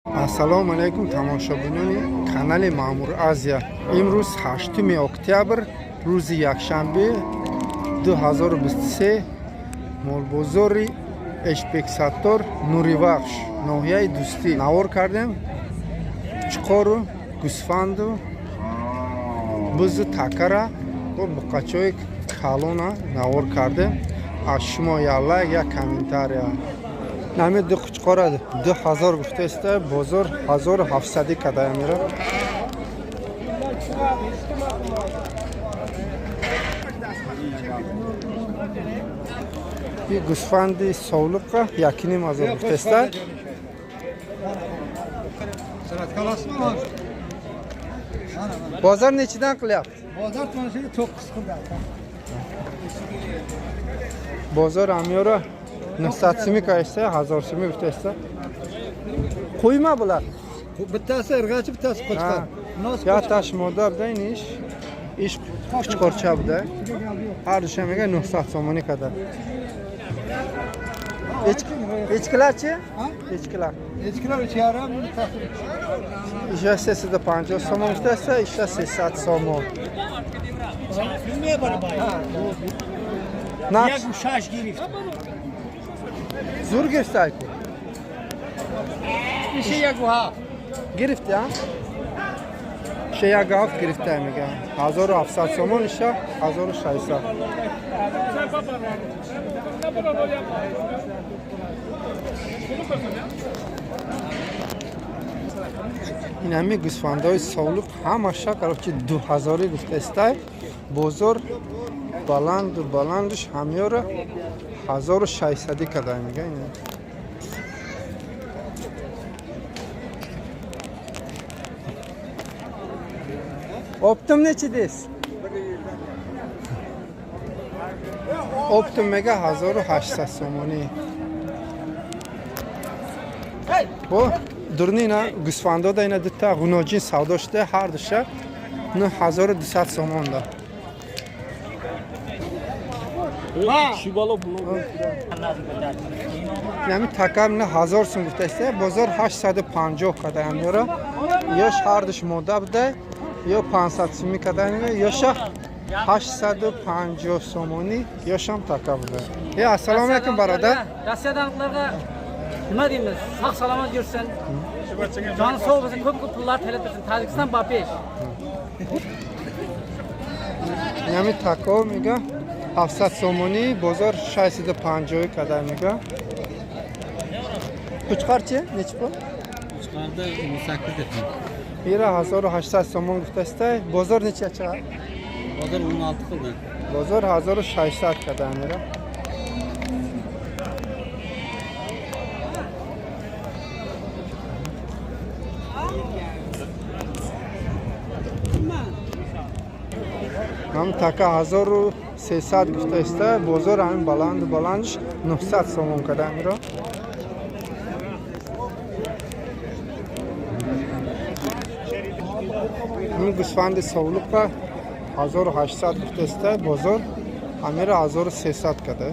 Ассалому алайкум, тамошобинони канали Маъмур Азия. Имрӯз 8 октябр, рӯзи якшанбе, 2023, молбозори Эшбексаттор, Нуривахш, ноҳияи Дӯстӣ навор кардем. Чиқору гӯсфанду бузу такара бо буқачои калона навор кардем. Аз шумо як лайк, як комментария. Нами ду қучқора 2000 гуфтаиста, бозор 1700 кадая мера. И гӯсфанди совлуқа 1500 гуфтаиста. Бозор nechidan qilyapti? Bozor to'nishiga 9 qildi. Бозор амёра 900 сими каиста, 1000 сими гуфтаиста. Қӯйма булар? Bittasi irg'achi, bittasi qo'chqor. Якташ мода буда, ин иш иш қучқорча буда. Ҳар душа мега 900 сомонӣ када. Echkilar chi? Echkilar. Echkilar 3,5, bittasi Иша 350 сомон гуфтааста, иша 300 сомон. Нарх 1,6 гирифт. Зур гирифтайку. Иша 1,7. Гирифти, а? Иша 1,7 гирифта мега. 1700 сомон, иша 1600. Ин ҳами гӯсфандҳои совлуқ ҳамаша, короче, 2000 гуфтаистай. Бозор баланду баландуш ҳамёра 1600 кадай мега ин. Оптом нечи дес? Оптом мега 1800 сомонӣ. Бо дурни ина гӯсфандода ина дута ғуноҷин савдо шуда, ҳар душа 9200 сомон да. Нами такам на 1000 сум гуфтаиста, бозор 850 када амёра. Ёш ҳар душ мода буда, ё 500 суми када мега, ёша 850 сомонӣ, ёшам така буда. Е, ассалому алайкум, бародар. Rossiyadagilarga nima deymiz? Sog' salomat yursin. Joni sog' bo'lsin, ko'p ko'p pullar talab tursin. Tojikiston ba pesh. Нами тако мега 700 сомонӣ, бозор 650 када мега. Қучқар чи? Нечи пул? Qo'chqorda 18 deb. Ира 1800 сомон гуфтаиста, бозор неча чиқар? Bozor 16 qildi. Бозор 1600 када мера. Ҳам така 1300 гуфтаиста, бозор ҳамин баланду баландш 900 сомон када мера. Ҳамин гӯсфанди совлуқа 1800 гуфтаиста, бозор ҳамира 1300 када.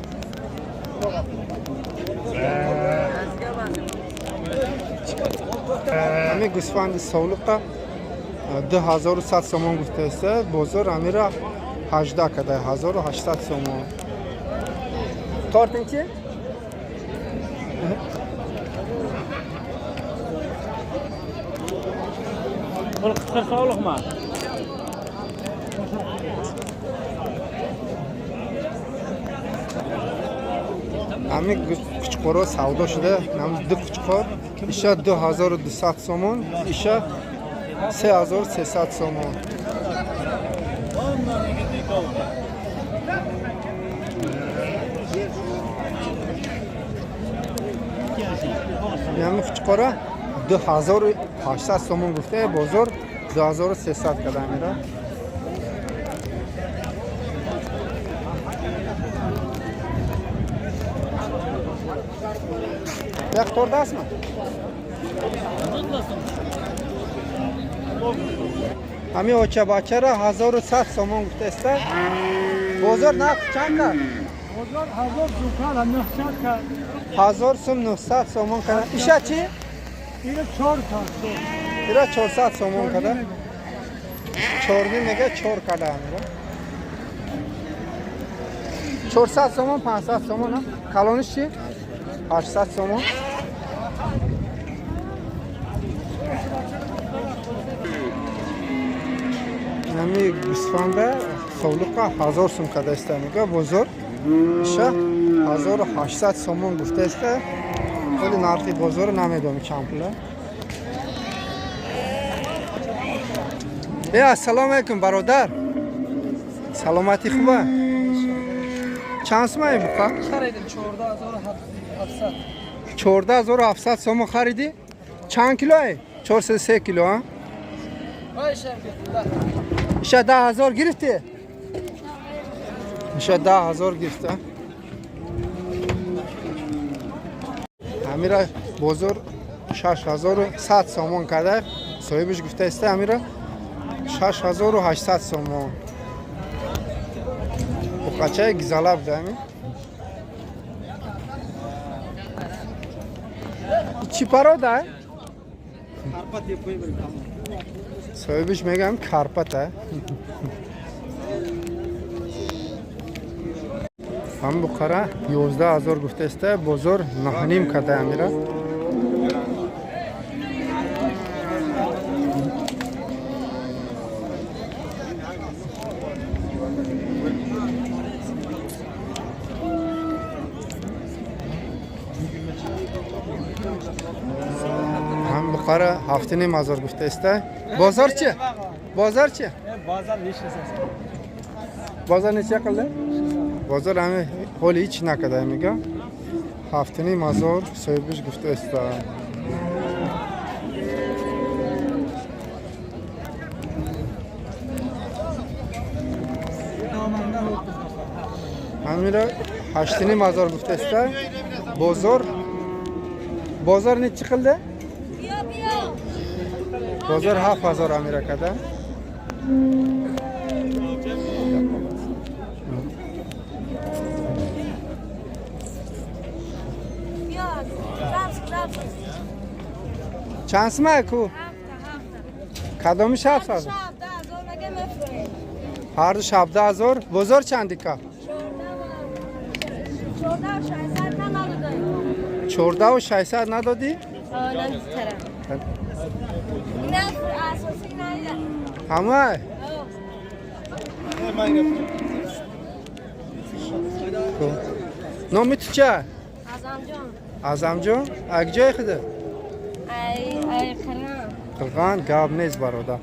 Ҳамин гӯсфанди совлуқа 2100 сомон гуфтаиста, бозор ҳамира 18 када, 1800 сомон. Тортинчи? Pul qisqa sog'liqmi? Ҳамин қучқоро савдо шуда, ҳам ду қучқор, иша 2200 сомон, иша 3300 сомон. Ҳамин қучқора 2800 сомон гуфта, бозор 2300 када мера. Як тордасmi? Ҳамин очабачара 1100 сомон гуфтаиста. Бозор нарх чанд кард? Bozor 1000 сум кард, 900 кард. 1000 сум 900 сомон кард. Иша чи? Ира 4 Ира 400 сомон када. 4 мега 4 када амира. 400 сомон, 500 сомон. Калониш чи? 800 сомон. Нами гӯсфанда совлуқа 1000 сум када иста мега бозор. Иша 1800 сомон гуфта иста. Вале нархи бозорро намедонам чанд пула. Ассалому алайкум бародар. Саломатӣ хуба? Чанд сум ай буқа? Харидим 14700. 14700 сомон харидӣ? Чанд кило ай? 403 кило, а? Иша 10000 гирифтӣ? Иша 10000 гирифта. Амира бозор 6100 сомон карда. Соҳибаш гуфта иста амира 6800 сомон. Буқачаи гизала буда ами. Чӣ парода? Соҳибаш мегӯям карпата. Ҳам буқара 11000 гуфта иста, бозор 9.5 када амира. Ҳам буқара 7.5 гуфта иста. Бозор чи? Бозор чи? Бозор неча? Бозор неча қилди? Бозор ҳами ҳоли ҳеч накарда мега. 7.5 соҳибаш гуфта иста. Ҳамира 8.5 гуфта иста. Бозор бозор неча қилди? Бозор 7000 амира када. Чанд сум ку? Кадомиш 7000? Ҳарду 17000. Бозор чандика? 14600 надодӣ? Ҳама? Номи ту ча? Азамҷон. Азамҷон? Ак ҷои худа? Ай Қирған. Қирған гап нест бародар.